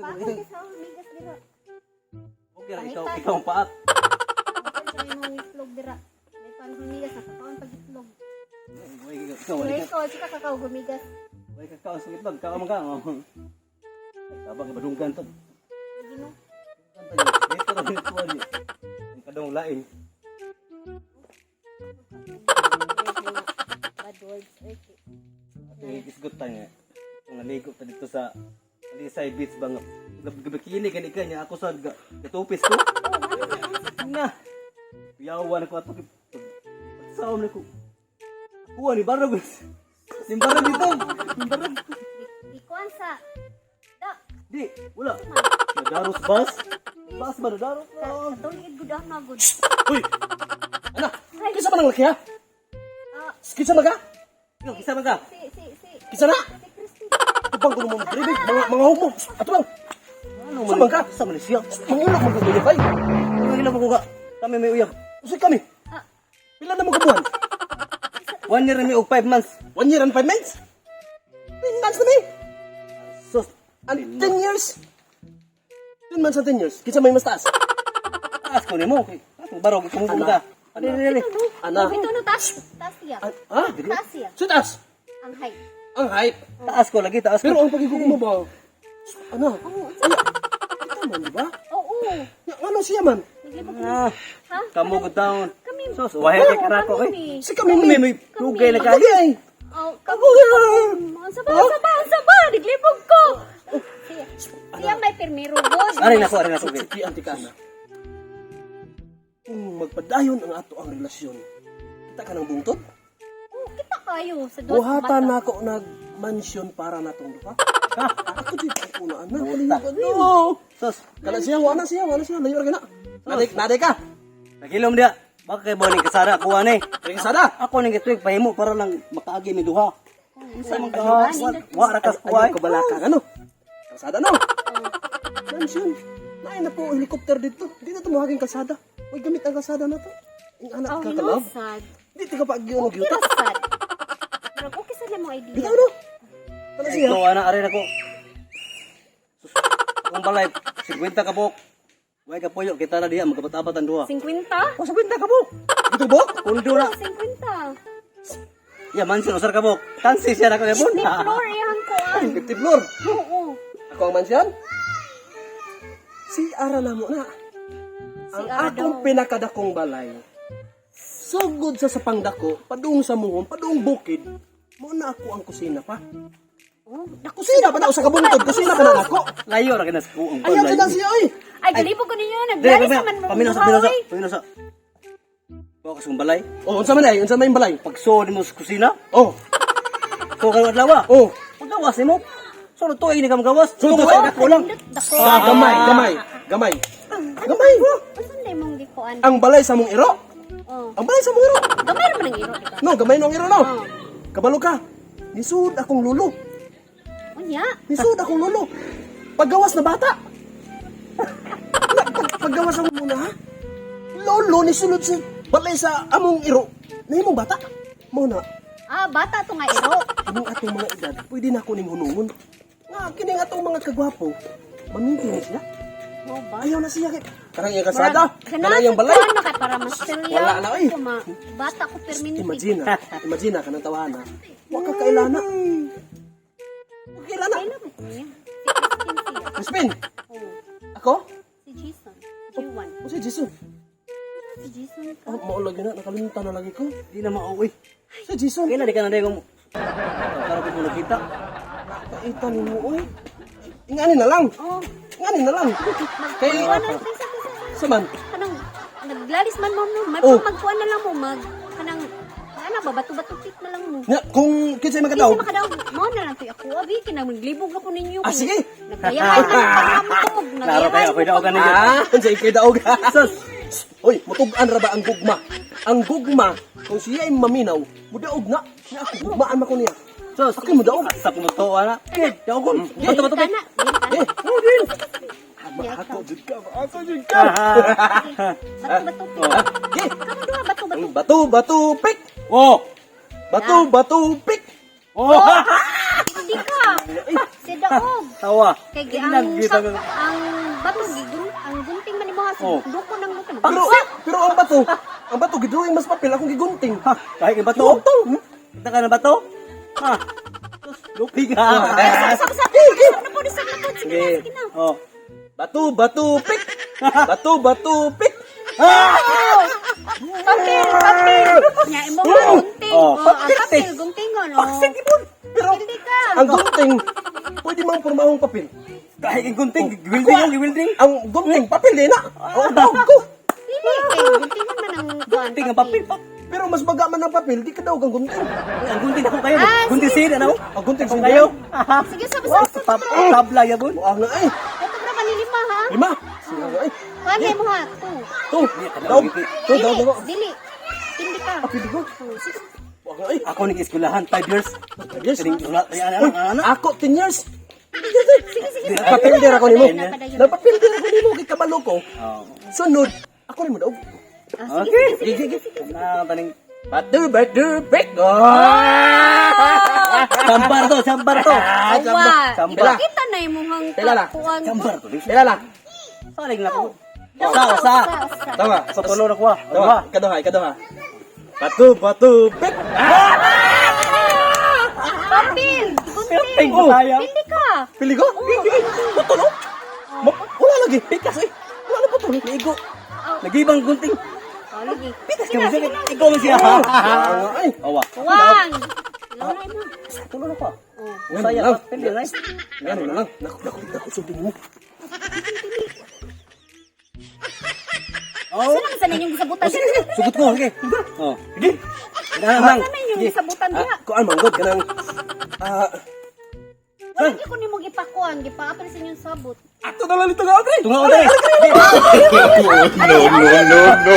Paakon ka sa migas dira. Okay ra ikaw, ikaw ang paat. Paakon sa imong itlog dira. May paano gumigas nakakaon pag itlog. Way ikaw, Pero wala ka. ikaw, sika kakaw gumigas. Way ka kaon sa itlog, kaon man ka. Oh. Tabang ibadunggan to. Gino. Dito ra dito ani. Ang kadong lain. Bad words, okay. Ato isgot ta nga. Kung naligo ta dito sa Alisay Beach ba nga gabikini gani ka niya ako sa gatupis ko. Na. Yawa na ko ato. Pagsaom na ko. Kuha ni barog. Nimbarog dito. Nimbarog. Gikuan sa da Di, wala. Nadaros bus. Bus ba nadaros? Katuligid gud na gud. Uy! Ana, kinsa man ang laki ha? Ah, Kinsa man ka? Ikaw, kisa man ka? si si si Kinsa na? si Christy. Tubang ko mo drive, mga homo. Ato bang? Ano Sa man ka? Sa Malaysia. Mangilok man ka bay. Ano mo ko ka? Kami may uyab. Usay kami. Ah, Pila na mo kabuhan? 1 year na mi og 5 months. 1 year and 5 months? 10 months na mi. Sus, And 10 years? 10 months and 10 years. Kinsa may mas taas? Taas ko nimo. Atong barog kung ka. Ano dili dili. Ana. Bito no taas. Taas siya. Ah, ha? Taas siya. So taas. Ang height. Ang height. Taas ko lagi, taas ko. Pero ang pagigugma ba? Ana. Oo, Ay, kita man, di ba? oo. Ya, ano siya man? Naglibog Ah, Ha? kamo ko down. Kami. Sus, wahay kay karako Kami eh. ni. Si kami Kami mi. may dugay na Ako kayo. di ay. Oh, kamo. Ang saba, ang saba, ang saba. Naglibog ko. Siya, siya may pirmiro gud. Ari na ko, ari na ko. Sige, antika na. Kung magpadayon ang ato ang relasyon, kita ka ng bungtod? Oh, kita kayo sa dos Buhatan na ako nag-mansion para natong duha. Ha? Ako di ko na anak. No. Sus, Kana siya, wala siya, wala siya. Layo ra ka na. Naday, naday ka. nagilom dia. Baka kay boning kasara ko ani. Kasada. Ako ning gituig pahimo para lang makaagi mi duha. Unsa man ka? Wa ra kas Ayaw kuay. ka balaka ano? Kalsada no. Mansion. Naay na po helicopter dito. Di na tumuhaging kalsada. Uy, gamit ang kalsada na to. Ang anak Oh, ka kalab. hinusad. Di ka pa agyo Okay gyuta. ra sad. Murag okay sad na mong idea. Bitaw no. Kana siya. Ikaw ana ari na ko. Sus, akong balay 50 ka buok. Way ka puyo kita na diha magkabat-abat ang duha. 50? Oh, 50 ka buok. Dito bo? Kundo na. 50. Ya mansion usar ka buok. Tansi siya na kagabon. 50 floor iyang kuan. 50 floor. Oo. Ako ang mansion. Si Ara na mo na. Ang Si Ara akong daw. pinakadakong balay. Sugod sa pangdako, padung sa muhon, padung bukid. Mo na ako ang kusina pa. Oh, Kusina pa na usa ka bungtod, kusina pa na ako. Layo ra kay nas ko ang Ayaw sa siya oy. Ay, galibog ko ninyo. Dili, Naglalis naman mo. pamina sa pamina sa pamina sa. Bawa ka sa balay. Oh, unsa man ay, unsa man yung balay? Pagsuod mo sa kusina, Oh, so ka adlaw. oh. Paggawas nimo. So tuig ni ka magawas. So, Tuig tuig. dako lang. Dako. Ah, gamay, gamay, gamay. Gamay. Unsan day mong gikuan? Ang balay sa mong iro. Oh. Ang balay sa mong iro. Gamay ra man ang iro, di ba? No, gamay no ang iro no. Oh. Kabalo ka. Nisud akong lulo. Unya. Nisud akong lulo. Paggawas na bata. Na, paggawas ako muna ha. Lolo ni sulod sa balay sa among iro. Nahimong bata. Mo na Ah, bata to nga iro. kining atong mga edad, pwede na ako ning hunungon. Nga kining atong mga kagwapo, maminti ni siya. Mo ba? Ayaw na siya kay karang iyang kasada, karang iyang balay. Ganahan na kay para mas serya. Wala na, oy. Ko, ma. Bata ko perminti. Imagine na, imagine na kanang tawhana. Wa ka kailana. Wa ka kailana. Kailan mo ko niya? Si Christine siya. Crispin, Oh, ako? si Jason. G1. O si Jason. Si Jason ka. Oh, mao lagi na, nakalimutan na lagi ko. Di na mauwi. Si Jason. Kailan di ka na dayong Para ko mo nakita. Kaita ni mo, oy. Ingani na lang. Oh. Ingani na lang. Kay Magkuan na lang sa sa sa man. kanang naglalis man mo no. Mag Oh. magkuan na lang mo mag kanang ana ba bato-bato pit na lang mo. Nya, kung kinsay Kasi makadaog. makadaog, mao na lang to'y ako. Abi, kinang maglibog ako ninyo. Ah, sige. Nagbayahay man ang paghamtog. Klaro kayo, ako'y daogan ninyo. Ah, unsay kay daog. Sus. Oy, mutug-an ra ba ang gugma? Ang gugma, kung siya ay maminaw, mudaog na. Nya ako gugmaan man ko niya. Sus, Ako mudaog. Sa kumuto ana. Eh, daogon. Bato bato. Kana, dili ka na. Eh, oh, din. Ako jud ka, ako jud ka. Bato-bato pit. Ah, Okay. Kamu duha bato-bato. Ang bato, bato, pick. Oh. Bato, bato, pick. Oh. Hindi ka. Si Daog. Tawa. Kay gi- ang Nagita sa, ka. ang bato gigun ang gunting man imo ha. Oh. Duko ng gunting. Pero ang bato gidrawing mas papel akong gigunting. Ha, kahit yung bato. Lutong. Kita ka na bato? Ha? Sus, Lupi ka. Sab sab sab na po, sab na po. Sige na, sige na. Oh. Bato, bato, pik. Bato, bato, pik. Papel, papel. Nya imo ha gunting. Oh, Oh, ang papel gunting no. Paksit ibon. Pero Hindi ka. ang gunting pwede mang pormahong papel. Kahit yung gunting, welding yung welding. Ang gunting papel din na. Ang daog ko. Dili kay guntingan man ang kuan. Gunting ang papel pa. Pero mas baga man ang papel, di ka daog ang gunting. Ang gunting ako kayo. Ah, Gunting sige. sin, ano? Ang gunting Ako sin kayo. Sige, sab sab sab. Tabla yabon. Buang na ay. Ito bra manilima ha. Lima. Sige na ay. Kuan mo ha. Two. To, daog. To, daog Dili, ako. dili. Hindi ka. Pili ko. Oh, sige. Buang na ay. Ako ning eskwelahan 5 years. Years. Kaning ano Uy, ano ano. ako 10 years. Sige, sige. Napapilder ako nimo. Padayon na, padayon. Napapilder ako nimo kay kabalo ko. Oh. Sunod, ako nimo daog. Ah, sige, Okay. sige, sige, sige. Na taning Bato, bato, pik. Ah! Sambar to, sambar to. Awa, Samba. ipakita na imong Pila na. kuan. Sambar to. Pila na. Saling na ko. Usa, usa. Tama. Sa tulo na kuha. Tama. Ikaduha, ikaduha. Bato, bato, pik. Papel, gunting. Ting tayo. Pili ka. Pili ko? Putol, oh. Wala lagi. Pikas eh. Wala na putol. Ligo. Nagibang gunting. Oh, lagi. Pitas ka mo siya. Ikaw man siya. Ah, ay. Awa. One. Wala na. Sa tulo na kuha. Oh. Ngayon Saya na lang. pili na. Ngayon na lang. Naku, naku, naku, sundin mo. Oh. Saan naman sa ninyong gisabutan? Sugot ko, sige. Oh. Sige. Na lang. Saan na inyong gisabutan diha? Kuan man god kanang ah Wala gyud ko nimo gipakuan, gipaapil sa inyong sabot. ato na lang ito nga Andre. Tunga ko dali. No, no, no, no.